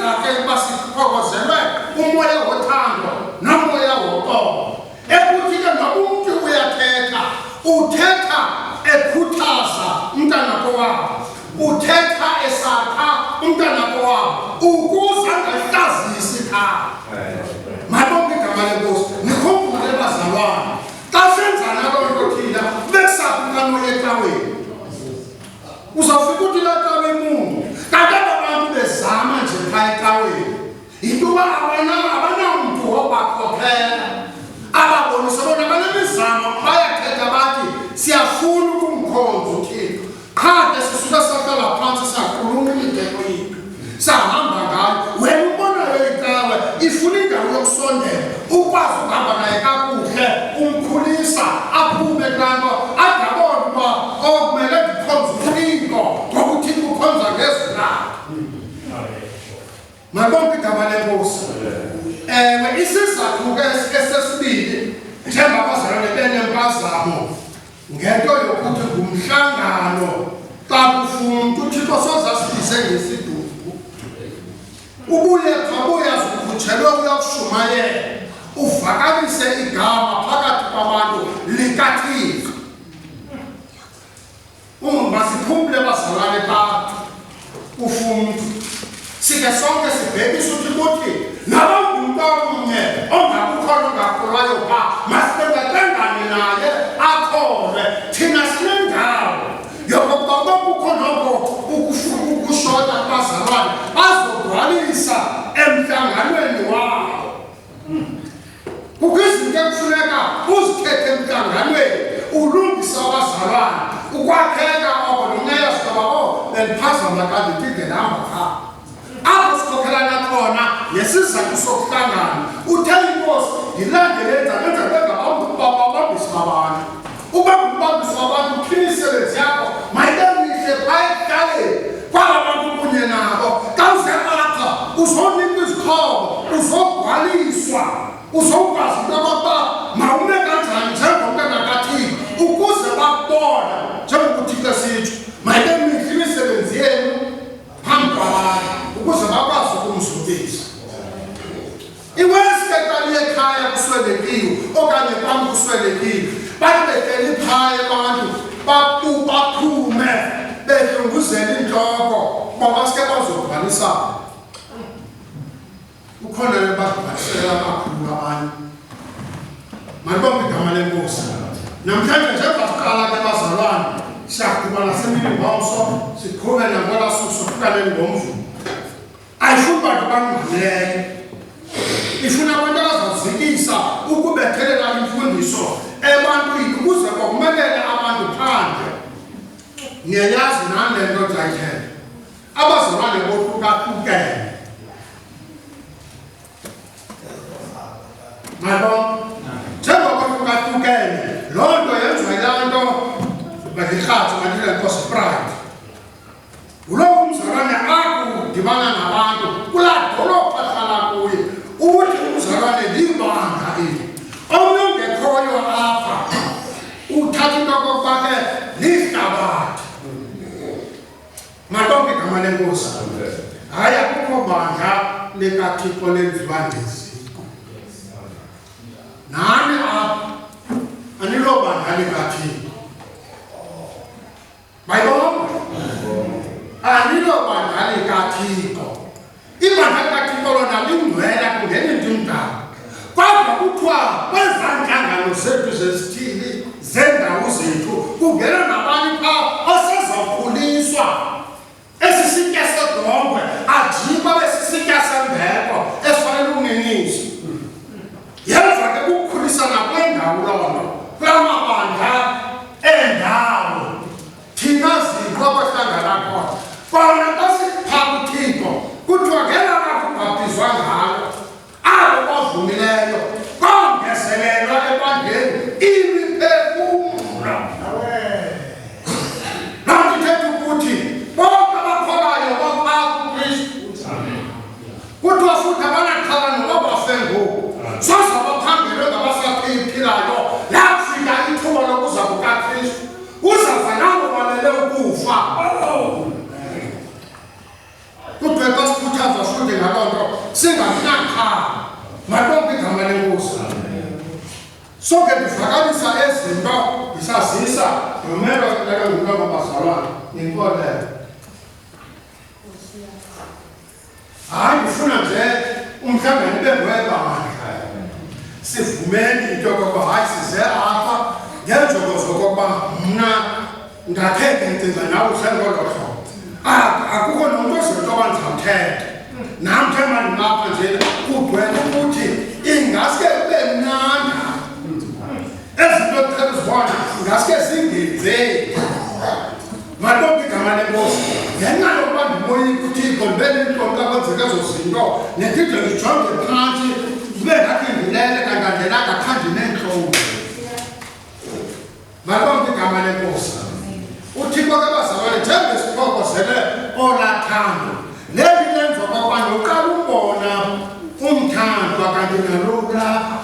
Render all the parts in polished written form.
Usibiza ke ukuba siphokozelwe umoya wothando nomoya woxolo. Ekuthi ke noba umntu uyathetha, uthetha ekhuthaza umntana kowabo, uthetha esakha umntana kowabo ukuze angahlazisi ikhaya. Malibongwe igama leNkosi. Nikhumbule bazalwane, xa senzana loo nto thina bekusaphi xa ecaweni. Uzawufika uthi laa cawa imungu. Kanti aba bantu bezama nje phaa ecaweni. Yinto uba abanamntu wobakhokhela. Ababonise bona banemizamo bayathetha bathi siyafuna ukumkhonza uThixo. Qha ke sisuke sahlala phantsi saqulunqa imithetho yethu. Sahamba ngayo. Wena ubonayo icawe ifuna indawo yokusondela ukwazi ukuhamba naye kakuhle umkhulisa aphume kulaa nto ade abone uba okumele oh, ndikhonze uThixo ngoba uThixo ukhonza ngezwi lakhe. Malibonke igama lenkosi. Ewe, isizathu ke esesibili njengabazalwane benempazamo ngento yokuthi ngumhlangano xa kufuna umntu uThixo soze asibize ngesidumbu. Ubuye phabuya zikhutshelwe uyakushumayela uvakalise igama phakathi kwabantu likaThixo. Masiphumle bazalwane xa ufuna sike sonke sibhekise uthi kuthi naba ngumntu omnye ongakukhona ongakholwayo pha masibengacengane naye akholwe thina sinendawo yokokuba uba kukho noko ukushota kubazalwane bazogcwalisa emhlanganweni wabo. Kukho izinto ekufuneka uzithethe emhlanganweni ulungise abazalwane ukwakheka oko nomnyayazi ngoba o oh, bendiphazama xa ndithi indlela hamba qha apho sikhokhelana khona ngesizathu sokuhlangana uthe inkosi ndilandele enza nenza bengabambisi babantu uba ngumbambisi wabantu uthini imisebenzi yakho mayibe mihle phaya ekuhlaleni kwaba bantu kunye nabo xa uze apha uzonikwa izixhobo uzogwaliswa uzokwazi into yokokuba mawume kanjani njengomntana kathixo ukuze bakubona njengoba uthixo esitsho mayibe mihle imisebenzi yenu phambi kwabantu ukuze bakwazi ukumzukisa. Iwesi ke xa liye ekhaya kuswelekiwe okanye kwam kuswelekiwe bathi behleli phaya abantu baphume behlunguzela iintloko uba baske bazobhalisana. Kukhona le babhalisela amakhulu abanye. Malibongwe igama lenkosi. Namhlanje njengoba siqala ke bazalwane siyaqhuba nasemini ngomso siqhube nangolaa suku sohlukane ngomvulo. Ayifuni bantu bangqalileyo. Ifuna abantu abazawuzikisa ukubethelela imfundiso ebantwini ukuze kokumelele abantu phandle. Niyayazi nani le nto ndizayithetha. Abazalwane bohlukahlukene. Ngabona? Njengoba hlukahlukene, loo nto yenziwa yilaa nto mandikratse mandile nkosi pride. Ngulowo umzalwane akudibana nabantu kulaa dolophu ahlala kuye uthi umzalwane libandla eli. Omnye ongekhoyo apha uthatha into okokuba ke lihlabathi. Malibongwe igama lenkosi. Hayi akukho bandla likaThixo lenziwa ngeziko. Nani apha anilobandla likaThixo. Bayibona? Alilobandla likaThixo. Ibandla likaThixo lona lingcwele akungeni nto imdaka. Kodwa kuthiwa kwezaa ntlangano zethu zezithili zeendawo zethu kungena nabani phaa osezawukhuliswa. Esi sitya sedongwe ajikwa abe sisitya sembeko esifanele ukungeniswa. Yenza ke kukukhulisa nakule ndawo loo nto, kulaa mabandla eendawo thina ziqu abahlangana khona. Kona xa sipha kuThixo kuthiwa ngela lakubhaptizwa ngalo abo bavumileyo kongezelelwa ebandleni imiphefumlo. Loo nto ithetha ukuthi bonke abakholwayo bapha kuKristu. Kuthiwa futhi abanaxhala noba bafe ngoku. Soze baphambilwe ngabasaphilayo lafika ithuba lokuza kukaKristu. Uzaza nabo balele ukufa. Kuthiwe xa sikhuthazwa futhi ngaloo Sonke ndivakalisa ezi nto ndisazisa ndomelwa kufuneka ngumntwana wabazalwane nenkolelo. Hayi ndifuna nje umhlangano ibe ngwebandla. Sivumeni into yokokuba hayi size apha ngeenjongo zokokuba mna ndakhe ndicinga nawe usengolo hlobo. Akukho nomntu ozinto yoba ndizawuthetha. Nam njengoba ndilapha nje kugcwele ukuthi ingaske kube mnandi. Ezi nto ndicela uzibona ingaske zingenzeki. Malibongwe igama lenkosi. Ngenxa yokuba ndimoyika uThixo ndibe nentloni xa kwenzeka ezo zinto nendide ndijonge phantsi ndibe ngathi ndilele kanti andilelanga qha ndineentloni. Malibongwe igama lenkosi. UThixo ke bazalwane njengesiphokozele olaa thando le nto ilenza okokuba noqala umbona umthandwa kanti nalo ulapha.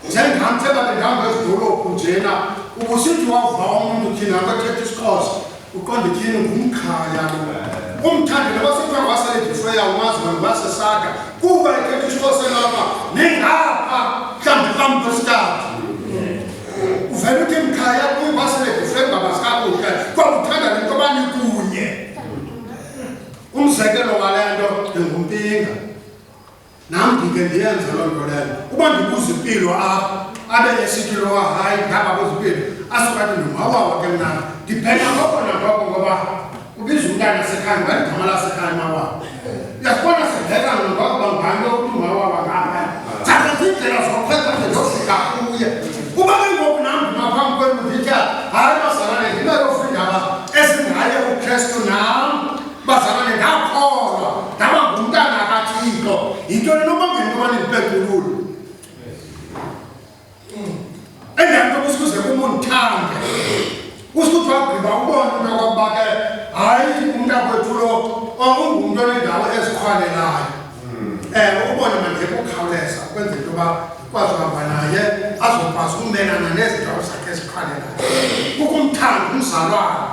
Njengam njengoba bendihamba ezidolophu njena ubusithi wava umntu thina kwethetha isiXhosa uqonde tyhini ngumkhaya lo. Umthandi noba sekuthiwa ngwaseledifreya umazi wena ngwasesaga kuba ethetha isiXhosa elapha ningapha mhlawumbi phambi kwesitatu. Uvele uthi mkhaya kuye ngwaseledifreya ungabazi kakuhle kodwa uthanda le nto yoba nikunye. Umzekelo wale nto ndinguMpinga. Nam ndike ndiyenze loo nto leyo. Uba ndibuza impilo apha, abe esithi lowa hayi ngaba buza impilo, asuke athi ndingumawawa ke mna. Ndibheka ngoko nangoko ngoba ubiza umntana sekhaya ngoba ligama lasekhaya umawawa. Uyasibona sibheka ngoko uba ngubani lo uthi umawawa ngapha. Thatha ziindlela zokhwetha nje ndofika kuye. Uba ke ngoku nam ndima phambi kwenu ndithi hayi bazalwane ndinalofa iindaba ezingaye uKrestu nam. Bazalwane, ndakholwa ndaba ngumntana kaThixo. Yintoni enobangela into yoba nindipeculule? Endaweni yokuba usikuze kum undithande, usikuthi wagqiba ubone into yokokuba ke hayi umntakwethu lo ungumntu onendawo eziqhwalelayo. Ewe, ubone mandiyeke ukukhawuleza ukwenzela into yoba ndikwazi uhamba naye azokwazi ukumelana nezi ndawo zakhe eziqhwalelayo. Kukumthanda umzalwane.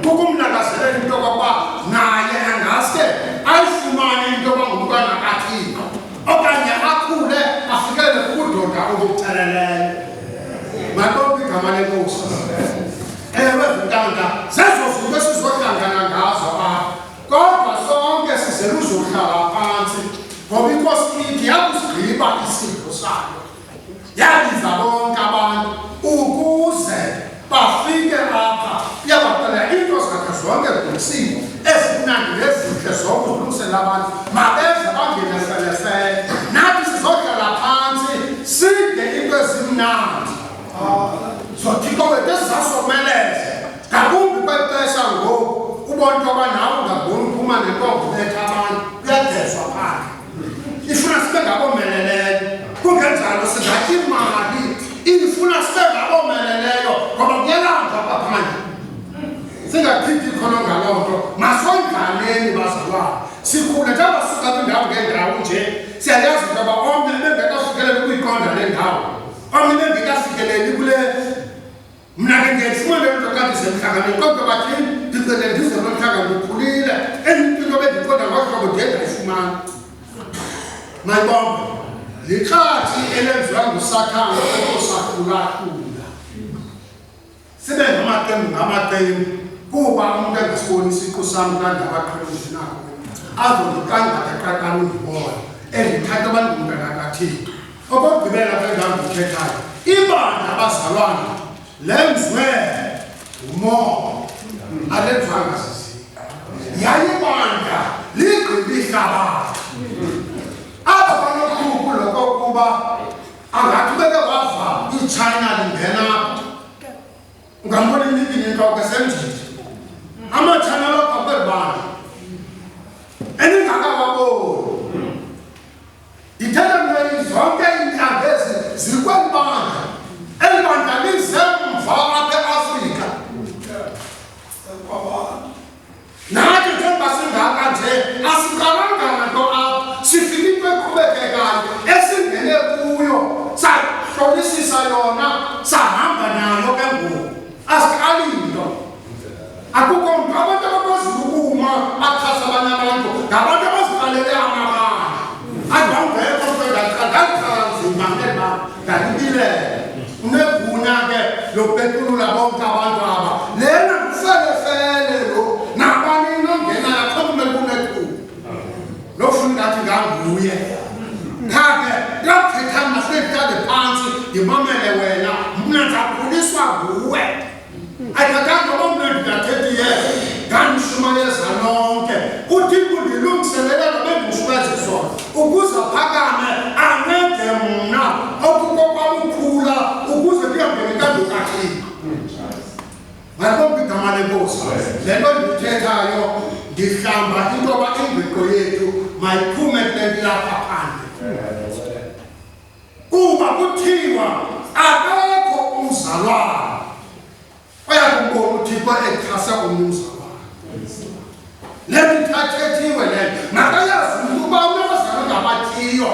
Kukumlangazelela into yokokuba naye angaske ayifumane into yoba ngumntwana kaThixo okanye akhule afikele kubudoda obuceleleyo. Malibongwe igama leNkosi. Ewe, zintanda zezo zinto esizohlangana ngazo apha, kodwa sonke sizele uzohlala phantsi ngoba iNkosi ithi yakusigqiba isidlo sayo. Yabiza bonke abantu ukuze bafike apha. Uyabaxelela iinto zakhe zonke zilungisiwe, ezimnandi nezintle zonke uzilungisele abantu. Mabeze bangene selesele. Nathi sizohlala phantsi sidle into ezimnandi zoThixo wethu ezizasomeleza ngakumbi kweli xesha ngoku ubona into yoba nawe ungaboni uphuma nentonga ubetha abantu kuyagezwa phandle. Ifuna sibe ngabomeleleyo, kungenjalo singatya imali. Ifuna sibe ngabomeleleyo ngoba kuyalanjwa apha phandle. Singachithi ikhono ngaloo nto. Masondlaleni bazalwane, sikhule njengoba sisuka kwiindawo ngeendawo nje. Siyayazi into yoba omnye ebengekafikeleli ukuyiqonda le ndawo, omnye ebengekafikeleli kule. Mna ke ndiyayifumana le nto xa ndisemhlanganweni, kodwa bathini ndicele ndize kulo mhlangano ndikhulile. Enye into bendiqonda ngolu hlobo ndiye ndayifumana. Mayibongwe lihlathi elenziwa nguSathane okusahlulahlula sibe ngamaqembu ngamaqembu kuba umntu engasiboni isiqu sam kulaa ndawo aqhele undinako azondiqangqatha qaqala undibona endithatha abantu ngumntana kaThixo. Okokugqibela kule ndawo ndiyithethayo, ibandla abazalwana lenziwe ngumoya, alenziwanga zizinto. Yaye ibandla ligqiba ihlabathi. Aba banochuku lokokuba angathi ubeke wava iTshayina lingena apha, ungambona inikini intloko esenjini. Amatshayina alapha kweli bandla eningakawaboni. Ndithetha mna zonke iintlanga ezi zikweli bandla. Eli bandla lizemva apha eAfrika. Nathi njengoba singaka nje asiqalanga nto apha, sifike into eqhubekekayo esingene kuyo sahlolisisa yona sahamba nayo ke ngoku. Asiqali nto. Akukho mntu, abantu abakwaziyo ukuma baxhase abanye abantu ngabantu abaziqalele amabandla. Andangekho mntu ndaqala nzima. UThixo undilungiselela nobe ndimshumayeza izolo ukuze aphakame ancede mna okukokwam ukhula ukuze ndihambe ngentando kaThixo. Malibongwe igama leNkosi. Le nto ndiyithethayo ndihlamba into yoba ingqiqo yethu mayiphume kule nto ilapha phandle. Kuba kuthiwa akekho umzalwane oyakumbona uThixo echasa omnye umzalwane. Le nto ithathethiwe le nto makayazi umntu uba unabazalwane ngabatyiyo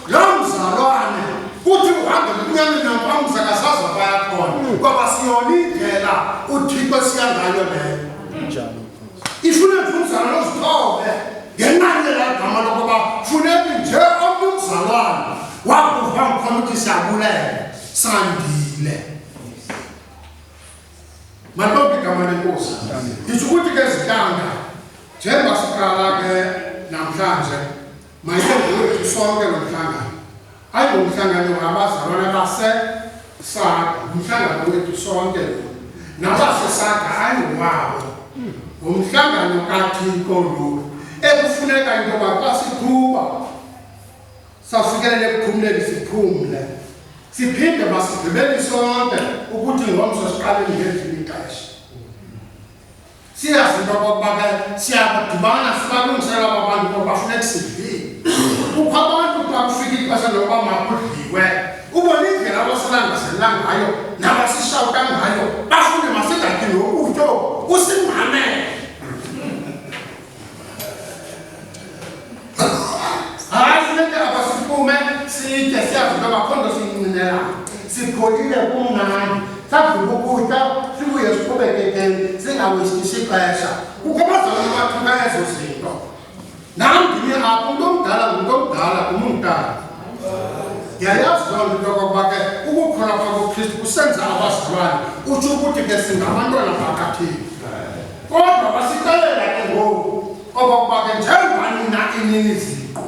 loo mzalwane kuthi uhambe kumnyama nampamza kasaza phaya khona ngoba siyona indlela uThixo esiya ngayo leyo. Ifuna nje umzalwane ozithobe ngenani lelaa gama lokuba funeki nje omnye umzalwane wakuva ngikhona ukuthi siyabulela sandile. Malibongwe igama lenkosi. Nditsho ukuthi ke zihlanga njengoba siqala ke namhlanje mayibe ngowethu sonke lo mhlangano. Ayingomhlangano wabazalwana baseSaga, ngumhlangano wethu sonke lo. NabaseSaga ayingowabo. Ngumhlangano kaThixo lo ekufuneka into yoba xa siqhuba Sawufikelela ekuphumleni siphumle. Siphinde masigqibeni sonke ukuthi ngomso siqale ngelinye ixesha. Siyazi into okokuba ke siyakudibana sibalungisela aba bantu ngoba bafuneka sidlile. Kukho abantu xa kufika ixesha lokuba makudliwe ubona indlela abasilangazelela ngayo nabasishawuta ngayo bafune masingatyi nokutya oku usimamele. Hayi funeka apha siphume sitye siyazi into yoba akho nto siyincinelayo. Sipholile kumnandi. Sadlula ukutya sibuye siqhubekekeni singawestisi ixesha. Kukho abazalwana abathuka ezo zinto. Nam ndimi apha umntu omdala ngumntu omdala kum ungutata. Ndiyayazi loo nto into yokokuba ke ukukholwa kwakuKristu kusenza abazalwane utsho ukuthi ke singabantwana bakaThixo. Kodwa basixelela ke ngoku okokuba ke njengoba nina inini iziqu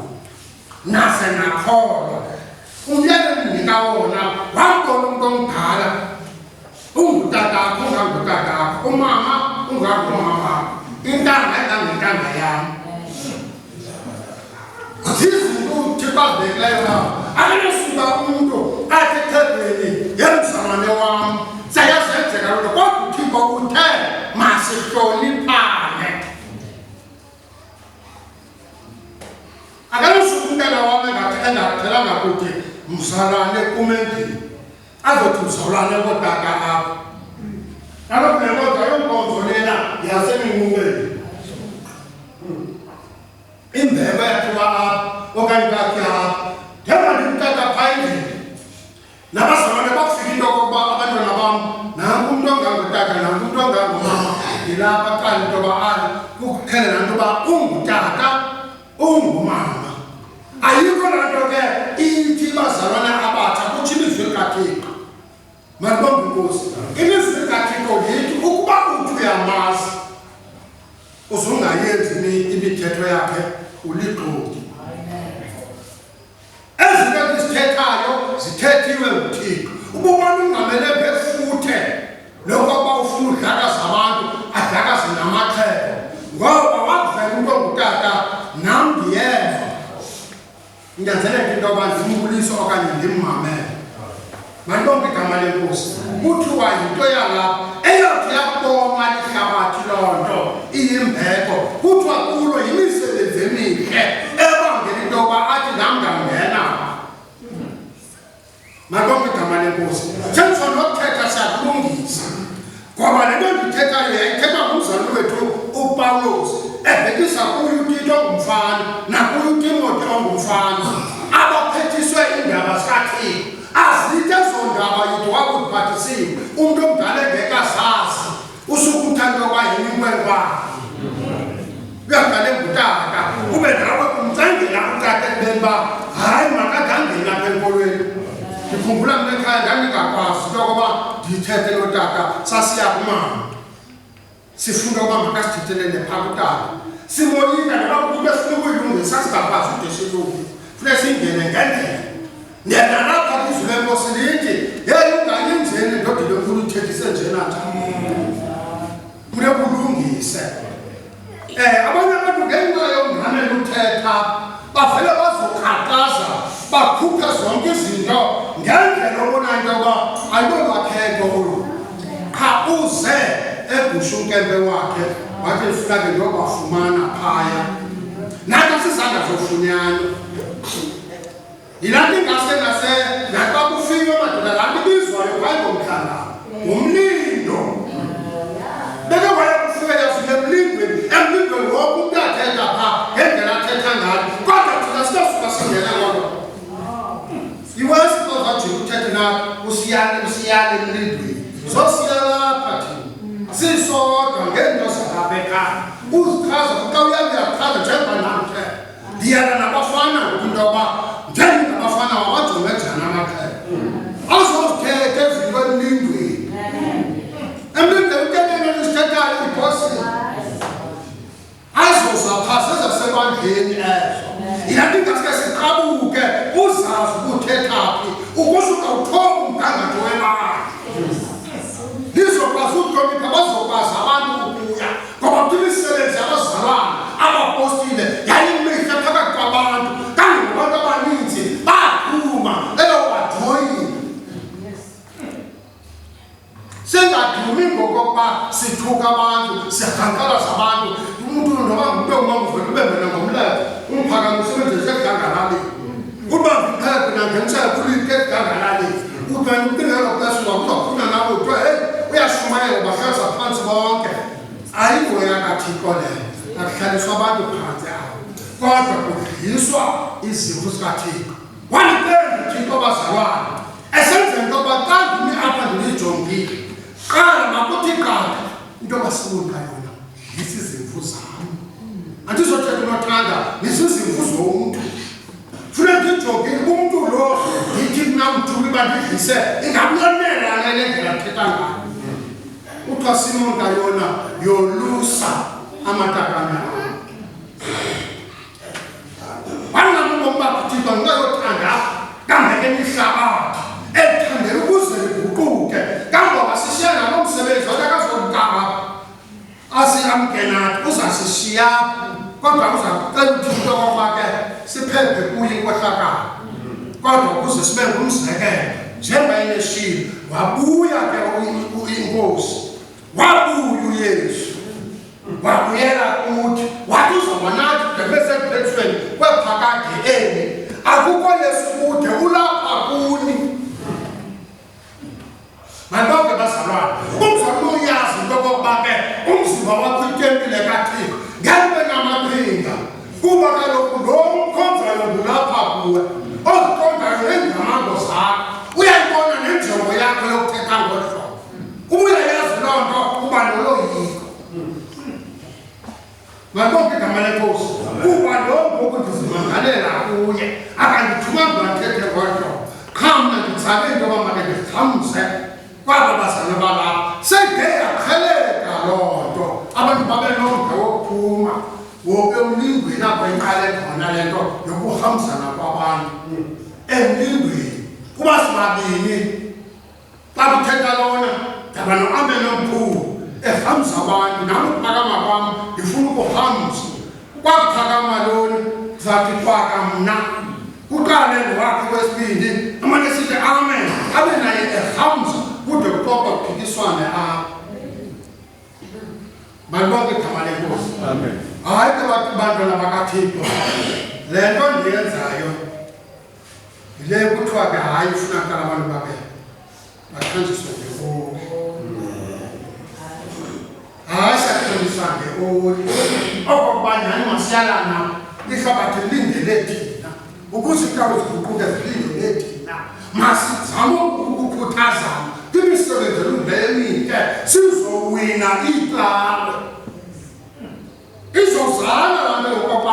naze nakholwa umyalelo endinika wona wambona umntu omdala ungutatakho ungangutatakho umama ungangumamakho intanga ingangentanga yam zizinto uThixo azibekileyo lapho akanosuka umntu athi ethebeni yemzalwane wam seyazenzeka loo nto kodwa uThixo uthe masihloniphane akanosuka umntana wam engathelanga kuthi mzalwane kum endlini azothi mzalwane kootata apha kaloku le nkonzo ayonkonzo lena yaseminqubeni Imbeko yakhiwa apha okanye kwakhiwa apha. Njengoba ndikutata phaa endlini nabazalwane bakufika into okokuba abantwana bam nanku umntu ongangutata nanku umntu ongangumama ndilapha kuqala into yoba ali kukuqhele laa nto yoba ungutata ungumama. Ayikho laa nto ke ithi bazalwana abatsha kutsho ilizwi likaThixo. Malibongwe iNkosi. Ilizwi likaThixo lithi ukuba uthi uyamazi uzungayenzi imithetho yakhe ulixoki. Ezi nto ndizithethayo zithethiwe nguThixo. Ububona ungamele ngefuthe lokokuba ufuna udlakaza abantu adlakaze namaxhego ngoba wakuvela umntu ongutata nam ndiyeva. Kunyanzeleka into yoba ndimbulise okanye ndimmamele. Malibongwe igama leNkosi. Kuthiwa yinto yalapha eyothi yabonwa lihlabathi loo nto iyimbeko. Kuthiwa kulo yimisebenzi emihle ebangela into yoba athi nam ndangena. Malibongwe igama leNkosi. Senditsho nokuthetha siyakulungisa. Ngoba le nto ndithethayo yayithethwa ngumzali wethu uPawulos ebhekisa kuye uTito ongumfana nakuye uTimoti ongumfana abaphethiswe iindaba zikaThixo. Azithe ezo ndaba yithi wakuziphathisiwe umntu omdala engekazazi usuke uthanda yoba yinkwenkwana uyaqale ngutata ube nawe umcengela utata ekubeni uba hayi makade angene apha enkolweni ndikhumbula mna ekhaya ndandingakwazi into yokoba ndithethe notata sasiya kumama sifuna ukuba makasithethelele phaa kutata simoyika noba kube sifuna ukuyilungisa singakwazi ude silunge funeka singene ngendlela Yena lapha kwizwi lenkosi lithi yeyi ungayenzeni ndodile enkulu uthethise njena nje funeka ulungise um abanye abantu ngenxa umkempe wakhe wathi ndifuna ke ndiyobafumana phaya. Nathi asizange zofunyanwa. Yilaa nto ingase nase naxa kufiwe madoda, laa nto ibizwayo phayi komhlangano ngumlindo. Beke waya kufika yafika emlindweni, emlindweni wonke umntu athetha phaa ngendlela athetha ngayo, kodwa thina sinosuka singena ngolo. Iwesi xa uzawujika uthethe na usiyale usiyale emlindweni, zosiyalapha thina sisodwa ngeento zalapha ekhaya. Uzichaza xa uyala uyachaza njengoba nam ndithetha. Ndiyala nabafana ngoku into yoba njengabafana wawajonge njani amaxhego. Azozithetha ezinto emlindweni. Emlindweni utelele nisithethayo ibhosini. Azoza pha zezasebandleni ezo. Yila nto ingaske siqabuke uzazi ubuthetha phi ukuze ungawuthobi umgangatho webandla. Lizokwazi ukuhlonipha bazokwazi abantu ukuya ngoba kuthiwa imisebenzi yabazalwana abapostile yayimihle phakathi kwabantu kangangobantu abaninzi baphuma beyobajoyina. Singadumi ngokokuba sithuka abantu, sihankalaza abantu. Umntu noba ngumntu ongumama uvele ube wena ngomlenze umphakamise umenzise ekugangalaleni. Ubambe iphepha nangentsela kulike ekugangalaleni. Uthi wena umntu ngelo xesha uzakufuna nawe kuthiwa heyi uyashumayela bahlalisa phantsi bonke. Ayingoya kaThixo leyo, akuhlaliswa abantu phantsi apho, kodwa kudliswa izimvu zikaThixo. Wandicela uThixo bazalwane, esenzela into yoba xa ndimi apha ndinijongile, qala makuthi qatha into yoba sibonka yona, dlisa izimvu zam. Andizothetha unothanda, nizizimvu zomntu. Funeka ndijongile kumntu lo ndithi mna mthuli uba ndidlise, ingabuyonela le ndlela ndithetha ngayo. Kuthiwa Simon kayona yolusa amatakane am. Wanqama ubomi bakhe uThixo ngenxa yothanda kangaka emihlabathi ethandela ukuze liguquke. Kangoba sishiya nalo msebenzi wathi akazomkaba asiamkenathi uzasishiya kodwa uza kucela uThixo okokuba ke siphephe kuye inkohlakalo. Kodwa ukuze sibe ngumzekelo njengoba eneshilo wabuya ke inkosi wabuya uYesu wabuyela kuthi wathi uzoba nathi de kube sekuphelisweni kwephakade eli. Akukho Yesu kude ulapha kuni. Malibonke bazalwane. Umzalwane uyazi into yokokuba ke umzimba wakho itempile kaThixo ngeke ube namaqhinga kuba kaloku lo umkhonzayo ngulapha kuwe oziqondayo neengcamango zakho uyayibona nenjongo yakho yokuthetha ngolu hlobo. Uba uyayazi loo nto uba noloyiko. Malibonke igama lenkosi kuba lo ngoku ndizimangalela kuye akandithumanga uba ndithethe ngolu hlobo qha mna nditsale into yoba make ndixhamse kwaba bazalwane balapha. Seyide yaqheleka loo nto abantu babe nomdla wokuphuma woke emlindweni apho iqale khona le nto yokuhambisana kwabantu emlindweni kuba sibabini. Xa kuthetha lona ndaba noamen omkhulu ehamza abantu nam ukuphakama kwam ndifuna ukuhamza. Kwakuphakama lona zathi kwaka mna kuqale nowakhe wesibindi amane sithi amen abe naye ehamza kude kuxoxwe kuphikiswane apha. Malibonke igama lenkosi. Amen. Hayi ke bantwana bakaThixo le nto ndiyenzayo yile kuthiwa ke hayi ufuna kuqala abantu babe bathanjiswe ngeoli. Hayi siyathanjiswa ngeoli okokuba nyhani masiyalana ihlabathi lilindele thina ukuze iintawo ziguquke zilindele thina masizame ukukhuthazana kwimisebenzi elungileyo emihle sizowina iicawe izozala laa nto yokokuba.